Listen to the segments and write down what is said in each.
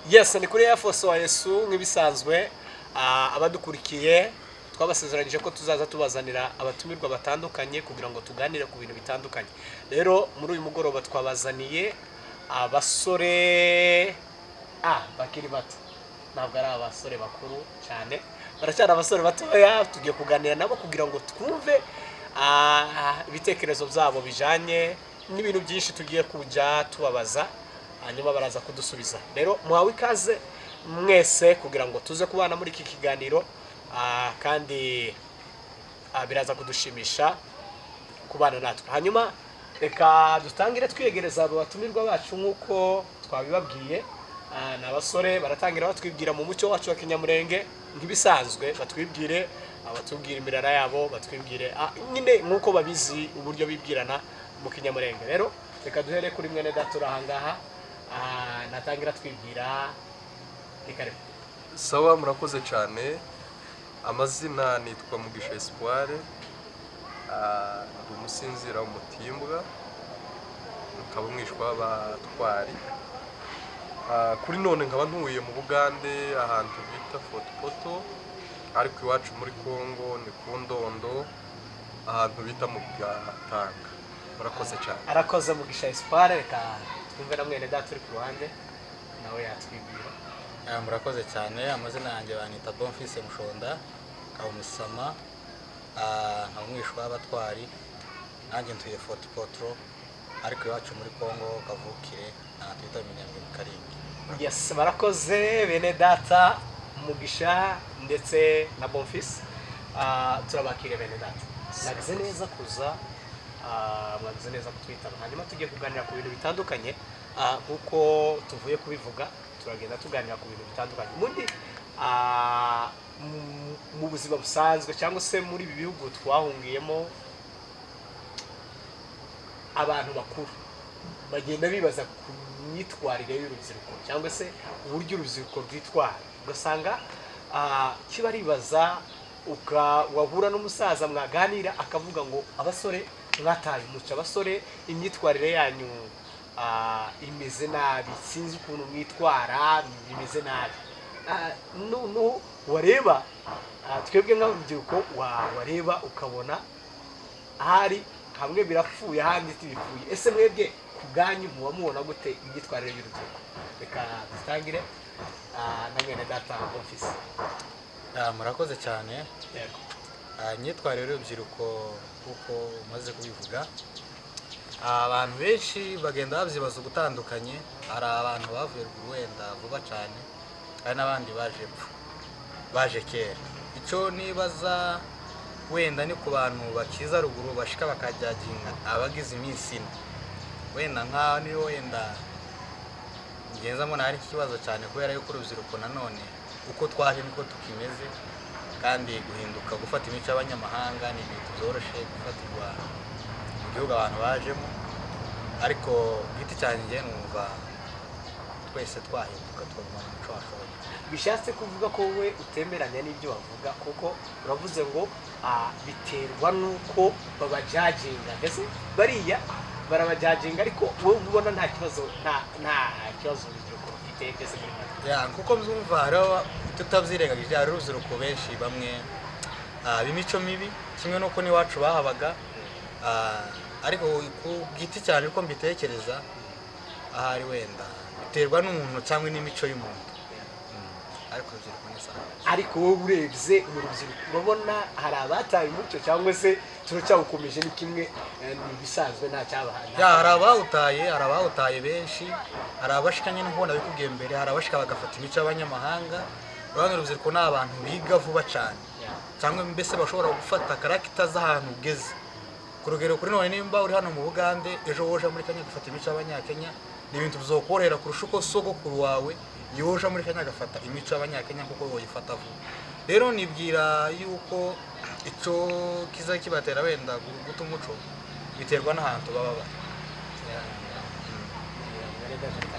Yes, ni kuri Air Force wa Yesu nk'ibisanzwe. Abadukurikiye, twabasezeranyije ko tuzaza tubazanira abatumirwa batandukanye kugira ngo tuganire ku bintu bitandukanye. Rero muri uyu mugoroba twabazaniye abasore bakiri bato, ntabwo ari abasore bakuru cyane, baracyari abasore batoya. Tugiye kuganira nabo kugira ngo twumve ibitekerezo byabo bijanye n'ibintu byinshi tugiye kujya tubabaza, hanyuma baraza kudusubiza. Rero muhawe ikaze mwese kugira ngo tuze kubana muri iki kiganiro, kandi biraza kudushimisha kubana natwe. Hanyuma reka dutangire twiyegereza abo batumirwa bacu nk'uko twabibabwiye. Ni abasore, baratangira batwibwira mu muco wacu wa Kinyamurenge nk'ibisanzwe, batwibwire, batubwire imirara yabo, batwibwire nyine nk'uko babizi uburyo bibwirana mu Kinyamurenge. Rero reka duhere kuri mwene data uri ahangaha, natangira twibwira. Ni karibu. Sawa, murakoze cyane. Amazina nitwa Mugisha Espoir, ndi umusinzira w'umutimbwa, nkaba umwishwa w'abatwari. Kuri none nkaba ntuye mu Bugande, ahantu bita Fort Portal, ariko iwacu muri Congo ni ku Ndondo, ahantu bita mu Gatanga. Murakoze cyane. Arakoze Mugisha Espoir. Reka twumve na mwene data uri ku ruhande, nawe yatwibwira. Murakoze cyane. Amazina yanjye banita Bonfils Mushonda, nkaba umusama, nkaba umwishwa w'abatwari. Nanjye ntuye Fort Portal, ariko iwacu muri Congo kavukire ahantu twita Minembwe mu Karingi. Yes, barakoze bene data Mugisha ndetse na Bonfils. Turabakire bene data, mwagize neza kuza, mwagize neza kutwitaba. Hanyuma tugiye kuganira ku bintu bitandukanye. Nk'uko tuvuye kubivuga, turagenda tuganira ku bintu bitandukanye. Ubundi mu buzima busanzwe cyangwa se muri ibi bihugu twahungiyemo, abantu bakuru bagenda bibaza ku myitwarire y'urubyiruko cyangwa se uburyo urubyiruko rwitwara, ugasanga kibaribaza, wahura n'umusaza mwaganira akavuga ngo abasore mwataye umuco, abasore imyitwarire yanyu imeze nabi, sinzi ukuntu mwitwara, bimeze nabi. Noneho wareba, twebwe nk'urubyiruko, wareba ukabona ahari hamwe birapfuye, ahandi ntibipfuye. Ese mwebwe ku bwanyu muba mubona gute imyitwarire y'urubyiruko? Reka dutangire na mwene data Bonfils. Murakoze cyane. Yego. Imyitwarire y'urubyiruko, kuko umaze kubivuga, abantu benshi bagenda babyibaza ugutandukanye. Hari abantu bavuye ruguru wenda vuba cyane, hari n'abandi baje epfo, baje kera. Icyo nibaza wenda ni ku bantu bakiza ruguru bashika bakajyaginga abagize iminsi ine, wenda nkaho niyo wenda ngenza mbona hari ikibazo cyane, kubera yuko urubyiruko nanone uko twaje niko tukimeze, kandi guhinduka, gufata imico y'abanyamahanga ni ibintu byoroshye gufatirwa mu gihugu abantu bajemo. Ariko ku giti cyanjye numva twese twahinduka, tukagumana umuco wacu w'Abanyarwanda. Bishatse kuvuga ko wowe utemeranya n'ibyo bavuga, kuko uravuze ngo biterwa n'uko babajajinga, mbese bariya barabajajinga, ariko wowe ubona nta kibazo, nta kibazo urubyiruko rufite mbese muri make? Ya, kuko mbyumva, hariho, tutabyirengagije, hari urubyiruko benshi bamwe b'imico mibi, kimwe n'uko n'iwacu bahabaga. Ariko ku giti cyane uko mbitekereza, ahari wenda biterwa n'umuntu cyangwa n'imico y'umuntu. Ariko urubyiruko ni sawa. Ariko wowe urebye mu rubyiruko, urabona hari abataye umuco cyangwa se turacyawukomeje, ni kimwe, ni ibisanzwe, nta cyabaha? Ya, hari abawutaye, hari abawutaye benshi, hari abashika nyine nk'uko nabikubwiye mbere, hari abashika bagafata imico y'abanyamahanga. Urabona urubyiruko ni abantu biga vuba cyane, cyangwa mbese bashobora gufata character z'ahantu ugeze. Ku rugero, kuri none nimba uri hano mu Bugande, ejo woja muri Kenya gufata imico y'Abanyakenya, ni ibintu bizokorohera kurusha uko sogokuru wawe yoja muri Kenya agafata imico y'Abanyakenya, kuko woyifata vuba. Rero nibwira yuko icyo kiza kibatera wenda guta umuco biterwa n'ahantu baba bari.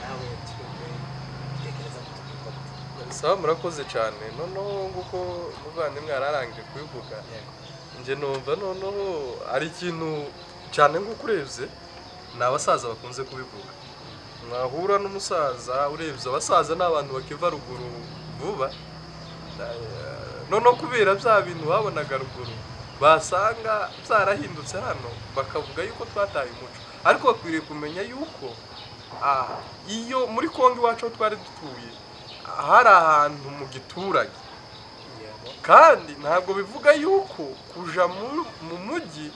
Nawe twumve tekereza ko Sawa, murakoze cyane. Noneho nguko muvandimwe yari arangije kubivuga, njye numva noneho ari ikintu cyane nk'uko urebye ni abasaza bakunze kubivuga. Mwahura n'umusaza, urebye abasaza ni abantu bakiva ruguru vuba. Noneho kubera bya bintu babonaga ruguru basanga byarahindutse hano, bakavuga yuko twataye umuco. Ariko bakwiriye kumenya yuko iyo muri Kongo iwacu aho twari dutuye hari ahantu mu giturage, kandi ntabwo bivuga yuko kuja mu mujyi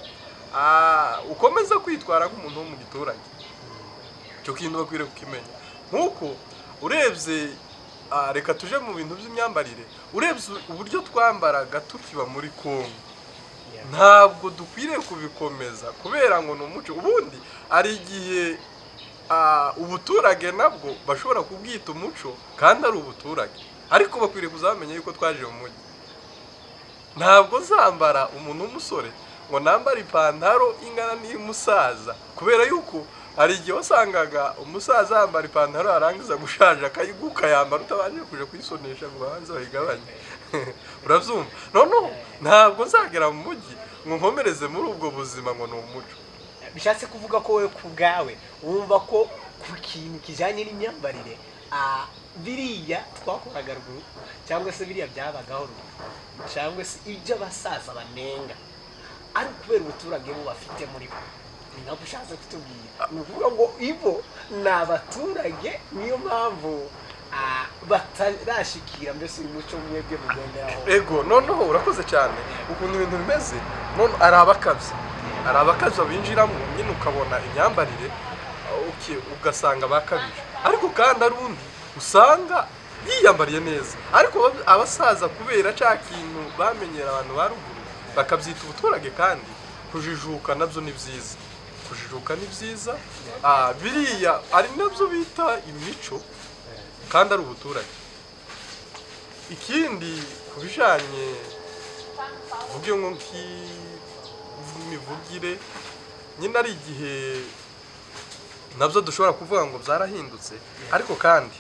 ukomeza kwitwara nk'umuntu wo mu giturage. Icyo kintu bakwiriye kukimenya. Nk'uko urebye, reka tuje mu bintu by'imyambarire, urebye uburyo twambaraga tukiba muri Kongo, ntabwo dukwiriye kubikomeza kubera ngo ni umuco. Ubundi hari igihe ubuturage nabwo bashobora kubwita umuco kandi ari ubuturage, ariko bakwiriye kuzamenya yuko twaje mu mujyi. Ntabwo nzambara umuntu w'umusore ngo nambare ipantaro ingana n'iy'umusaza, kubera yuko hari igihe wasangaga umusaza yambara ipantaro yarangiza gushaje akayiguka, yambara utabanje kuja kuyisonesha ngo babanze bayigabanye. Urabyumva? Noneho ntabwo nzagera mu mujyi ngo nkomereze muri ubwo buzima ngo ni umuco. Bishatse kuvuga ko wowe ku bwawe wumva ko ku kintu kijyanye n'imyambarire, biriya twakoraga ruguru cyangwa se biriya byabagaho ruguru cyangwa se ibyo abasaza banenga ari ukubera ubuturage bo bafite muri bo, ni nabwo ushatse kutubwira. Ni ukuvuga ngo ibo ni abaturage, niyo mpamvu batarashikira mbese uyu muco mwebwe mugenderaho. Ego, noneho urakoze cyane ukuntu ibintu bimeze. None ari abakabya, hari abakabya binjiramo nyine, ukabona imyambarire, okay, ugasanga bakabije. Ariko kandi ari undi usanga yiyambariye neza, ariko abasaza kubera cya kintu bamenyera abantu ba ruguru bakabyita ubuturage. Kandi kujijuka nabyo ni byiza, kujijuka ni byiza. Biriya ari nabyo bita imico kandi ari ubuturage. Ikindi ku bijanye, tuvuge ngo nk'imivugire nyine, ari igihe nabyo dushobora kuvuga ngo byarahindutse, ariko kandi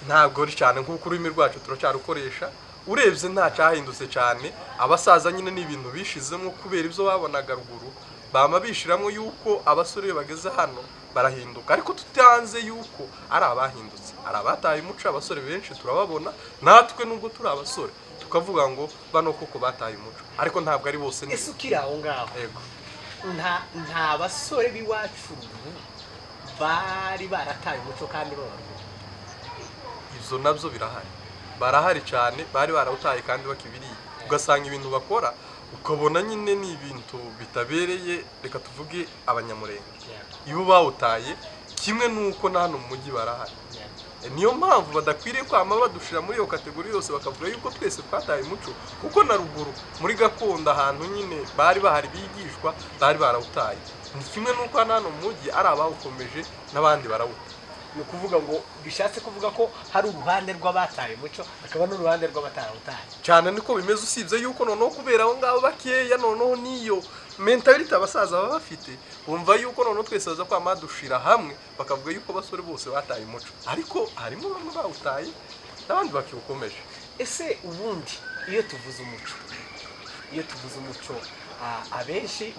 ntabwo ari cyane, nk'uko ururimi rwacu turacyarukoresha. Urebye nta cyahindutse cyane. Abasaza nyine ni ibintu bishizemo kubera ibyo babonaga ruguru, bama bishiramo yuko abasore iyo bageze hano barahinduka, ariko tutanze yuko ari abahindutse, ari abataye umuco. Abasore benshi turababona natwe nubwo turi abasore, tukavuga ngo bano koko bataye umuco, ariko ntabwo ari bose ni Ese ukiri aho ngaho, Yego. nta basore b'iwacu ruguru bari barataye umuco kandi baba ruguru? Ibyo nabyo birahari, barahari cyane, bari barawutaye kandi bakibiriye, ugasanga ibintu bakora ukabona nyine ni ibintu bitabereye, reka tuvuge Abanyamurenge, iyo bawutaye kimwe n'uko na hano mu mujyi barahari. Niyo mpamvu badakwiriye kwama badushira muri iyo catégorie yose, bakavuga yuko twese twataye umuco, kuko na ruguru muri gakondo ahantu nyine bari bahari bigishwa bari barawutaye. Ni kimwe n'uko hano mu mujyi ari abawukomeje n'abandi barawuta. Ni ukuvuga ngo bishatse kuvuga ko hari uruhande rw'abataye umuco, hakaba n'uruhande rw'abatarawutaye. Cyane, niko bimeze, usibye yuko noneho kubera abo ngabo bakeya, noneho n'iyo mentalité abasaza baba bafite, bumva yuko noneho twese baza kwama dushira hamwe, bakavuga yuko abasore bose bataye umuco, ariko harimo bamwe bawutaye n'abandi bakiwukomeje. Ese ubundi iyo tuvuze umuco, abenshi,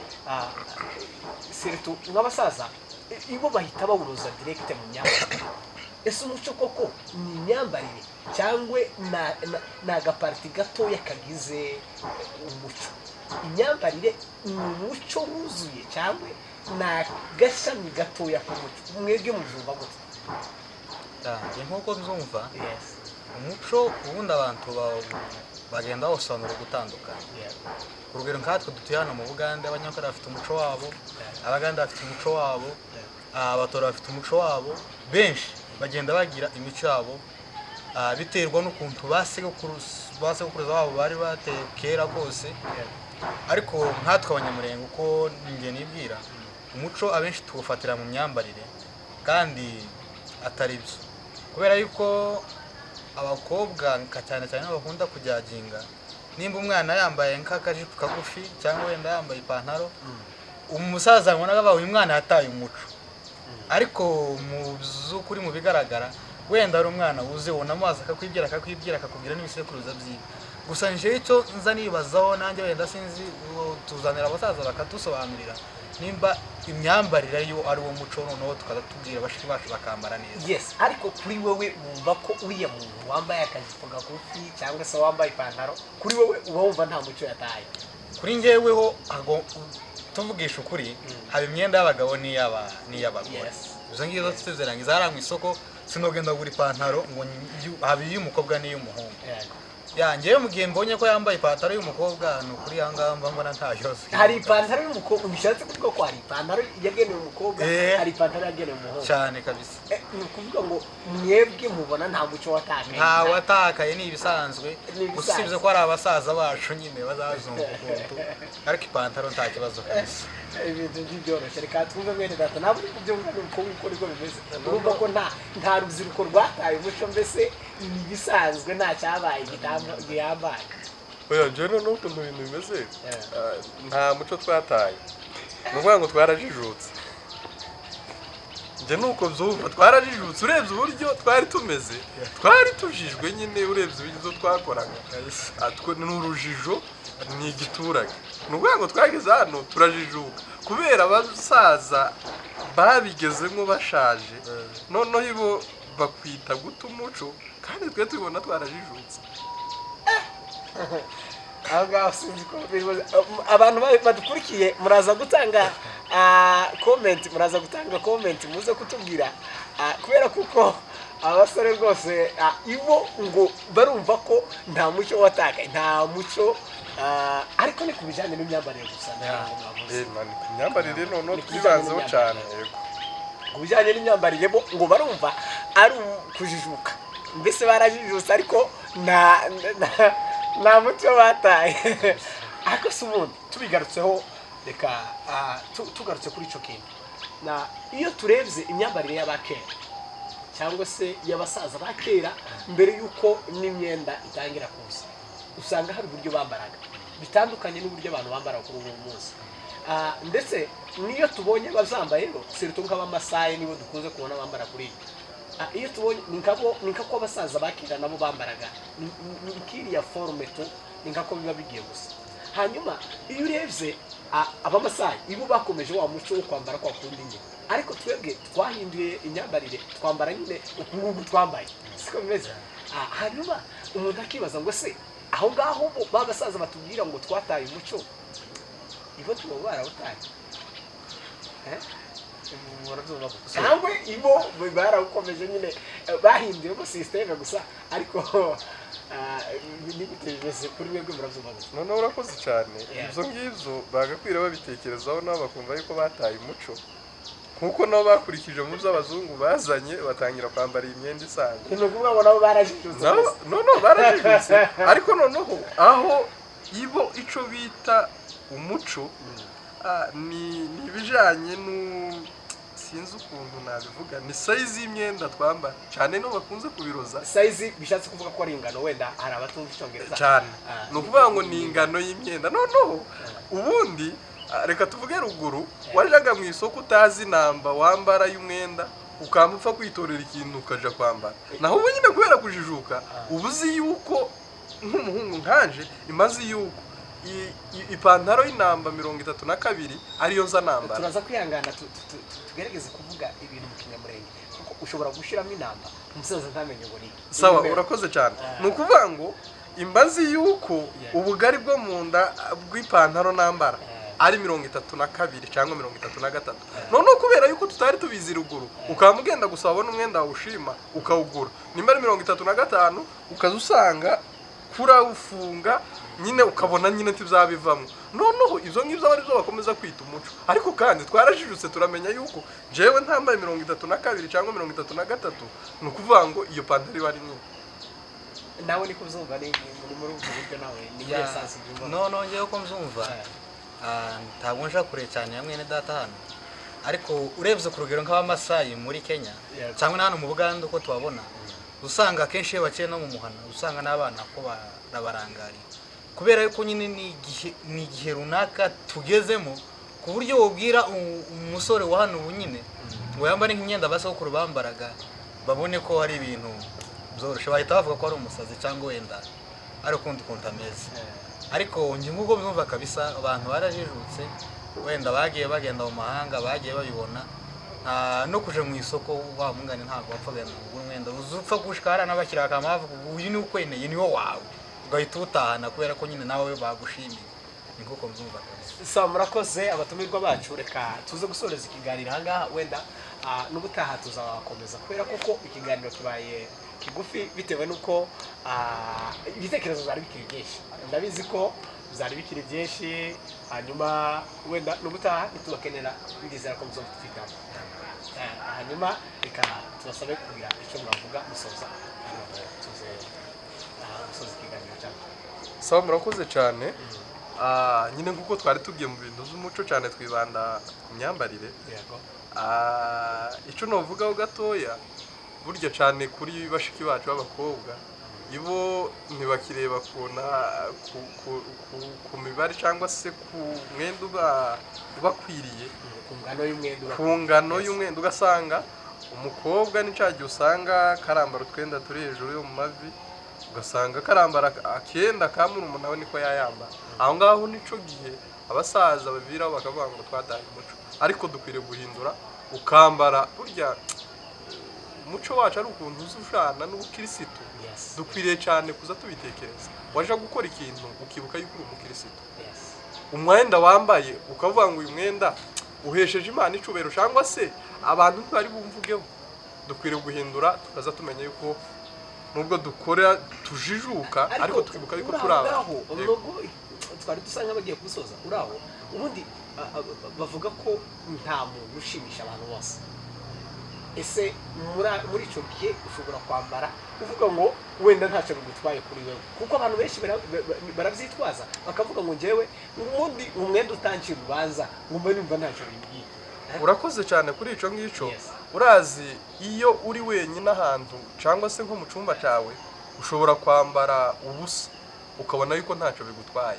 surtout nk'abasaza, ibo bahita bawuroza direct mu myambarire. Ese umuco koko ni imyambarire cyangwa ni agapartie gatoya kagize umuco? Imyambarire ni umuco wuzuye cyangwa ni agashami gatoya k'umuco? Mwebwe mubyumva gute? Njye nk'uko mbyumva, umuco ubundi abantu bagenda bawusobanura gutandukanye. Urugero, nkatwe dutuye hano mu Bugande, Abanyankore bafite umuco wabo, Abagande bafite umuco wabo, Abatora bafite umuco wabo. Benshi bagenda bagira imico yabo, biterwa n'ukuntu ba sekuruza babo bari bateye kera kose. Ariko nkatwe Abanyamurenge, uko njye nibwira, umuco abenshi tuwufatira mu myambarire kandi atari byo, kubera yuko abakobwa nka cyane cyane bakunda kujyaginga. Nimba umwana yambaye nk'akajipo kagufi cyangwa wenda yambaye ipantaro, umusaza ngo nawe uyu mwana yataye umuco. Ariko mu by'ukuri, mu bigaragara, wenda ari umwana wuze ubona amazi akakwibwira, akakubwira n'ibisekuruza byiwe. Gusa njewe icyo nza nibazaho nanjye, wenda sinzi, uwo tuzanira abasaza bakadusobanurira nimba Imyambarire yo ari wo muco, noneho tukaza tubwira bashiki bacu bakambara neza. Yes, ariko kuri wowe wumva ko uriya muntu wambaye akajipo kagufi cyangwa se wambaye ipantaro, kuri wowe uba wumva nta muco yataye? Kuri njyeweho tuvugisha ukuri, haba imyenda y'abagabo n'iy'abagore. Izo ngizo tuzirangiza hariya mu isoko, sinogenda kugura ipantaro ngo haba iy'umukobwa n'iy'umuhungu. Ya, njyewe mu gihe mbonye ko yambaye ipantaro y'umukobwa, ni ukuri aha ngaha mba mbona nta kibazo. Hari ipantaro y'umukobwa, bishatse kuvuga ko hari ipantaro yagenewe umukobwa, hari ipantaro yagenewe umuhungu. Cyane kabisa. Ni ukuvuga ngo mwebwe mubona nta muco watakaye? Nta watakaye, ni ibisanzwe. Ni ibisanzwe. Usibye ko hari abasaza bacu nyine bazazunga ukuntu, ariko ipantaro nta kibazo kabisa. Ibintu ntibyoroshye. Reka twumve mwene data, ntabwo uri kubyumva, ni uko nguko niko bimeze. Urumva ko nta rubyiruko rwataye umuco, mbese ni ibisanzwe, nta cyabaye gihambaye. Oya, njyewe noneho ukuntu ibintu bimeze, nta muco twataye, ni ukuvuga ngo twarajijutse. Njye nuko mbyumva, twarajijutse. Urebye uburyo twari tumeze, twari tujijwe nyine. Urebye ibyo twakoraga, ni urujijo, ni igiturage. Ni ukuvuga ngo twageze hano turajijuka kubera abasaza babigezemo bashaje, noneho ibo bakwita guta umuco, kandi twe tubibona twarajijutse. Aho ngaho sinzi ko abantu badukurikiye muraza gutanga comment, muraza gutanga comment, muze kutubwira, kubera kuko abasore rwose ibo ngo barumva ko nta muco watakaye, nta muco, ariko ni ku bijyanye n'imyambarire gusa, ndagira ngo mwavuze. Man, ku myambarire noneho Ni ku bijyanye twibanzeho n'imyambarire. cyane, yego. Ku bijyanye n'imyambarire bo ngo barumva ari ukujijuka, mbese barajijutse, ariko nta muco bataye. Ariko si ubundi tubigarutseho, reka tugarutse kuri icyo kintu, na iyo turebye imyambarire y'abakera cyangwa se y'abasaza ba kera mbere y'uko n'imyenda itangira kuza, usanga hari uburyo bambaraga bitandukanye n'uburyo abantu bambara kuri ubu munsi. Ndetse n'iyo tubonye bazambaye rero, surtout nk'abamasayi nibo dukunze kubona bambara kuri iyi. Iyo tubonye ni nkabo, ni nkako abasaza ba kera nabo bambaraga, ni nk'iriya forme tu, ni nkako biba bigiye gusa. Hanyuma iyo urebye abamasayi, ibo bakomeje wa muco wo kwambara kwa kundi nyine, ariko twebwe twahinduye imyambarire, twambara nyine uku nguku twambaye, siko bimeze? Hanyuma umuntu akibaza ngo se aho ngaho bo ba basaza batubwira ngo twataye umuco, ibo tuba barawutaye? Eh? Murabyumva ko? Cyangwa ibo barawukomeje nyine, bahinduyemo système gusa, ariko ni gute bimeze kuri mwebwe, murabyumva gute? Noneho urakoze cyane. Ibyo ngibyo bagakwira babitekerezaho, nabo bakumva yuko bataye umuco, nkuko nabo bakurikije mu byo abazungu bazanye, batangira kwambara iyi myenda isanzwe. Ni ukuvuga ngo nabo barajijutse? No, barajijutse, ariko noneho aho ibo ico bita umuco ni ibijanye nu sinzi ukuntu nabivuga, ni size y'imyenda twambara cyane, no bakunze kubiroza. Size bishatse kuvuga ko ari ingano, wenda hari abatumva icyongereza. Cyane. Ni ukuvuga ngo ni ingano y'imyenda. Noneho ubundi reka tuvuge ruguru, wajaga mu isoko utazi namba wambara y'umwenda, ukaba upfa kwitorera ikintu ukaja kwambara. Naho ubu nyine kubera kujijuka, uba uzi yuko nk'umuhungu nkanje imaze yuko ipantaro y'inamba 32 ariyo nza nambara. Turaza kwihangana tugerageze kuvuga ibintu mu Kinyamurenge, kuko ushobora gushyiramo inamba umusaza ntamenye ngo ni iki. Sawa. Nimero. Urakoze cyane. Ah. Ni ukuvuga ngo imbazi yuko ubugari bwo mu nda bw'ipantaro nambara ari 32 cyangwa 33. Noneho kubera yuko tutari tubizi ruguru, ukaba ugenda gusa wabona umwenda wawushima ukawugura, nimba ari 35 ukaza usanga kurawufunga nyine, ukabona nyine ntibizabivamo. Noneho ibyo ngibyo aba aribyo bakomeza kwita umuco, ariko kandi twarajijutse, turamenya yuko jewe ntambaye 32 cyangwa 33, ni ukuvuga ngo iyo pantaro iba ari nini. Nawe niko uzumva, ni muri ubwo buryo, nawe ni muri essence ubyumva? No, ngewe uko mbyumva, ntabwo nja kure cyane ya mwene data hano, ariko urebye ku rugero nk'abamasayi muri Kenya cyangwa na hano mu Buganda uko tubabona, usanga akenshi iyo baciye no mu muhana, usanga n'abana ko barabarangariye, kubera yuko nyine ni igihe runaka tugezemo, ku buryo wubwira umusore wa hano ubu nyine ngo yambare nk'imyenda abasogokuru bambaraga, babone ko hari ibintu byoroshye, bahita bavuga ko ari umusazi cyangwa wenda ari ukundi kuntu ameze. Ariko njye nk'uko mbyumva kabisa, abantu barajijutse. Wenda bagiye bagenda mu mahanga, bagiye babibona. Nta no kuja mu isoko wa mungani, ntabwo wapfa kugenda kugura umwenda uza upfa gushika hariya n'abakiriya bakaba bavuga uyu ni ukweneye, niwo wawe, ugahita uwutahana kubera ko nyine nawe bagushimiye. Ni nk'uko mbyumva kabisa. Sawa, murakoze abatumirwa bacu. Reka tuze gusoreza ikiganiro ahangaha, wenda n'ubutaha tuzakomeza, kubera koko ikiganiro kibaye kigufi bitewe n'uko ibitekerezo byari bikiri byinshi. Ndabizi ko byari bikiri byinshi. Hanyuma wenda n'ubutaha nitubakenera, ndizera ko muzotwitaho. Hanyuma reka tubasabe kugira icyo mwavuga musoza, kugira ngo tuze gusoza ikiganiro cyacu. Sawa, murakoze cyane. Nyine nk'uko twari tugiye mu bintu by'umuco cyane, twibanda ku myambarire. Yego. Icyo navugaho gatoya, burya cyane kuri bashiki bacu b'abakobwa, ibo ntibakireba ku mibare cyangwa se ku mwenda uba ubakwiriye. Ku ngano y'umwenda. Ku ngano y'umwenda, ugasanga umukobwa ni cya gihe usanga karambara utwenda turi hejuru yo mu mavi, ugasanga karambara akenda ka murumuna we niko yayambara. Aho ngaho nico gihe abasaza baviraho bakavuga ngo twataye umuco, ariko dukwiriye guhindura ukambara. Burya umuco wacu ari ukuntu uza ujana n'ubukirisitu. Dukwiriye cyane kuza tubitekereza, waje gukora ikintu ukibuka yuko uri umukirisitu, umwenda wambaye ukavuga ngo uyu mwenda uhesheje Imana icubahiro cyangwa se abantu ntibari bumvugeho. Dukwiriye guhindura, tukaza tumenya yuko nubwo dukora tujijuka, ariko tukibuka yuko turi uraho abantu. Ngaho nubwo twari dusa nk'abagiye kubisoza, uraho ubundi bavuga ko nta muntu ushimisha abantu bose. Ese muri icyo gihe ushobora kwambara uvuga ngo wenda ntacyo bigutwaye kuri wewe, kuko abantu benshi barabyitwaza bakavuga ngo njyewe ubundi umwenda utancira urubanza, ngo mbe numva ntacyo bimbwiye? Urakoze cyane kuri icyo ngicyo. Urazi, iyo uri wenyine ahantu cyangwa se nko mu cyumba cyawe, ushobora kwambara ubusa ukabona yuko ntacyo bigutwaye,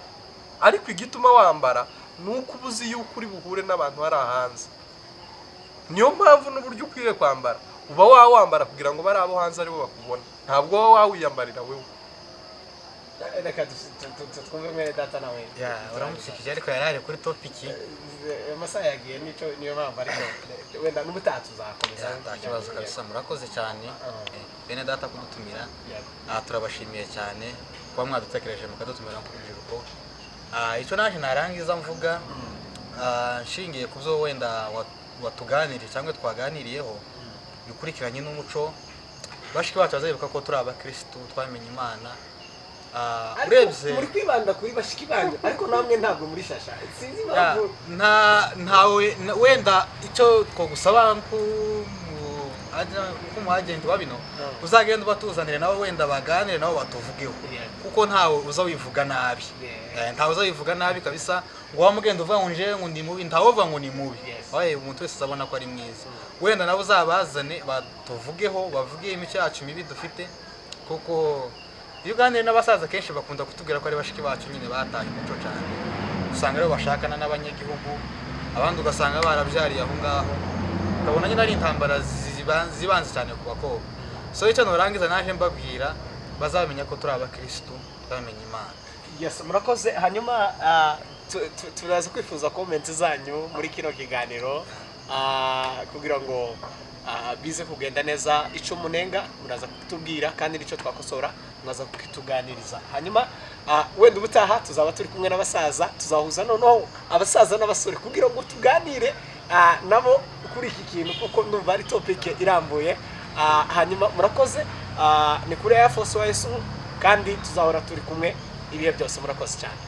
ariko igituma wambara ni uko uba uzi yuko uri buhure n'abantu bari hanze. Niyo mpamvu n'uburyo ukwiriye kwambara, uba wawambara kugira ngo bari abo hanze aribo bakubona, ntabwo uba wawiyambarira wewe. Reka twumve mwene data nawe. Ya, uramucikije, ariko yari ari kuri topic. Amasaha yagiye, nico niyo mpamvu, ariko wenda n'ubutaha tuzakomeza. Ya, nta kibazo kabisa, murakoze cyane bene data kudutumira. Yego. Turabashimiye cyane kuba mwadutekereje mukadutumira ku rubyiruko. Icyo naje narangiza mvuga, nshingiye ku byo wenda watuganiriye cyangwa twaganiriyeho bikurikiranye n'umuco, bashiki bacu bazabibuka ko turi abakirisitu, twamenye Imana. Ariko urebye muri kwibanda kuri bashiki banyu, ariko namwe ntabwo muri shasha, sinzi Ya, impamvu. nta ntawe wenda icyo twagusaba nk'umu agent wa bino, uzagenda ubatuzanire nabo, wenda baganire nabo batuvugeho, kuko ntawe uza wivuga nabi. Ntawe uza wivuga nabi kabisa, ngo wamugenda uvuga ngo nje ngo ndi mubi, ntawe uvuga ngo ni mubi. Oye, umuntu wese azabona ko ari mwiza. Wenda nabo uzabazane batuvugeho, bavuge imico yacu mibi dufite, kuko iyo uganiriye n'abasaza kenshi bakunda kutubwira ko ari bashiki bacu nyine bataye umuco cyane. Usanga rero bashakana n'abanyagihugu, abandi ugasanga barabyariye aho ngaho, ukabona nyine ari intambara zibanze cyane ku bakobwa. So icyo nurangiza naje mbabwira, bazamenya ko turi abakirisitu, bamenye Imana. Yes, murakoze. Hanyuma turaza kwifuza comments zanyu muri kino kiganiro, kugira ngo bize kugenda neza. Icyo munenga muraza kutubwira, kandi n'icyo twakosora muraza kukituganiriza. Hanyuma wenda ubutaha tuzaba turi kumwe n'abasaza, tuzahuza noneho abasaza n'abasore kugira ngo tuganire nabo kuri iki kintu, kuko ndumva ari topic irambuye. Hanyuma murakoze. Ni kuri Air Force wa Yesu, kandi tuzahora turi kumwe ibihe byose. Murakoze cyane.